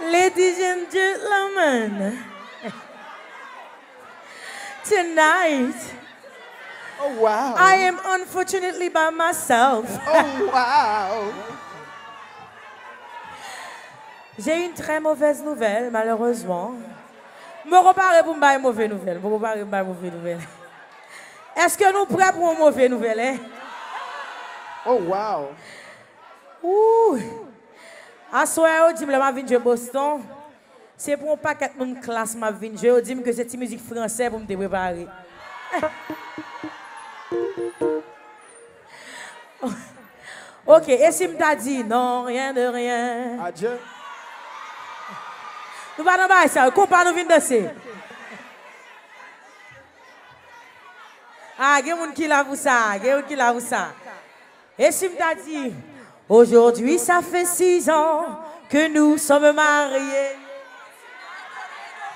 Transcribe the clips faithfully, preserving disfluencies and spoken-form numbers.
Ladies and gentlemen, tonight, oh, wow. I am unfortunately by myself. Oh, wow. J'ai une très mauvaise nouvelle, malheureusement. M poko pare pou m bay move nouvèl. M poko pare pou m bay move nouvèl. Èske nou prè pou yon move nouvèl, en? Oh, wow. Ooh. Aswè, yo di m lè m ap vin jwe Boston, se pou yon pakèt moun klas m ap vin jwe. Yo di m ke se ti mizik fransè pou m te prepare. Ok, e si m ta di non, rien de rien? Adye. Nou pa nan bagay sa yo, konpa nou vin danse. Ah, gen moun ki la pou sa, gen moun ki la pou sa. E si m ta di, aujourd'hui, ça fait six ans que nous sommes mariés.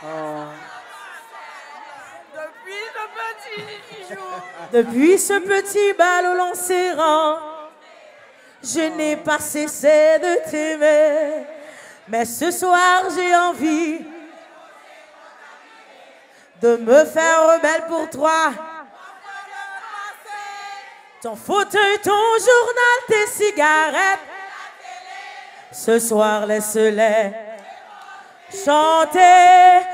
Ah. Depuis ce petit jour. Depuis ce petit bal où l'on s'est rencontrés, je n'ai pas cessé de t'aimer. Mais ce soir, j'ai envie de me faire belle pour toi. Ton fauteuil, ton journal, tes cigarettes. Ce soir, laisse-les chanter.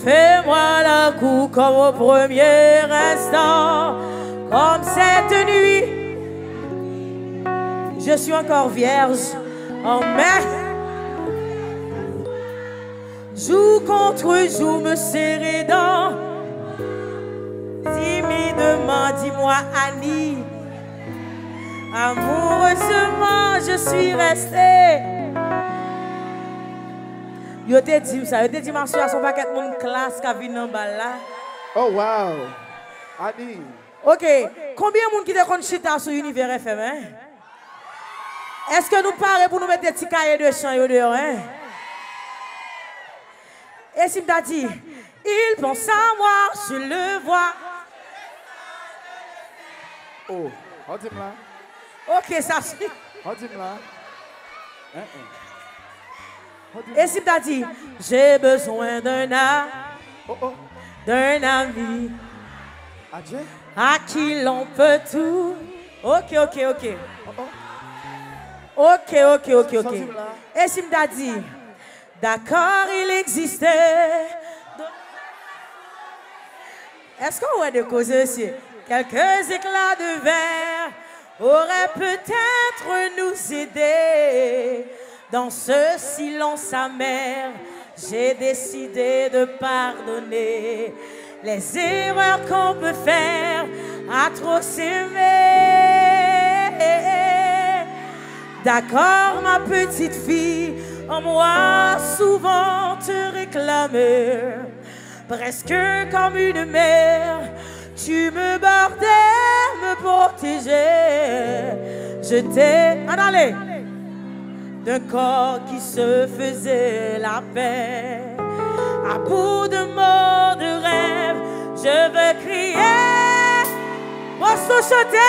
Fais-moi la cour comme au premier instant, comme cette nuit. Je suis encore vierge, en mai. Jour contre jour, me serrer dans. Timidement, dis-moi, Annie. Amoureusement, je suis restée. Yo te di m sa, yo te di m aswè a se yon pakèt moun klas k ap vin nan bal la. Oh, wow. Annie. Ok, konbyen moun ki te konn chita sou Univers F M, en? Èske nou pare pou nou mete ti kaye de chan yo deyò, en? E si m ta di, il pense à moi, je le vois. Oh, oh, di m la. Ok, sa si. Oh, di m la. Hein, hein. Oh, di m la. E si m ta di, j'ai besoin d'un a-, oh, oh, d'un ami, adye, à qui l'on peut tout. Ok, ok, ok. Oh, oh. Ok, ok, ok, ok. Sa w di m la? E si m ta di, d'accord, il existait. Èske w wè de koze, mesye? Quelques éclats de verre auraient peut-être nous aidé dans ce silence amer. J'ai décidé de pardonner les erreurs qu'on peut faire à trop s'aimer. D'accord, ma petite fille, on m'a souvent te réclamer, presque comme une mère, tu me bordais, me protégeais. Je t'ai, ann ale, d'un corps qui se faisait la paix. À bout de mots, de rêves, je veux crier. Boston, chante.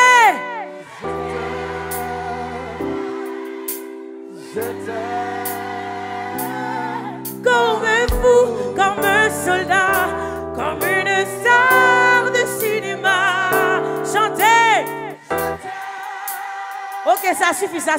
Je t'aime. Comme un fou, comme un soldat, comme une star de cinéma. Chantez. Ok, sa sifi, sa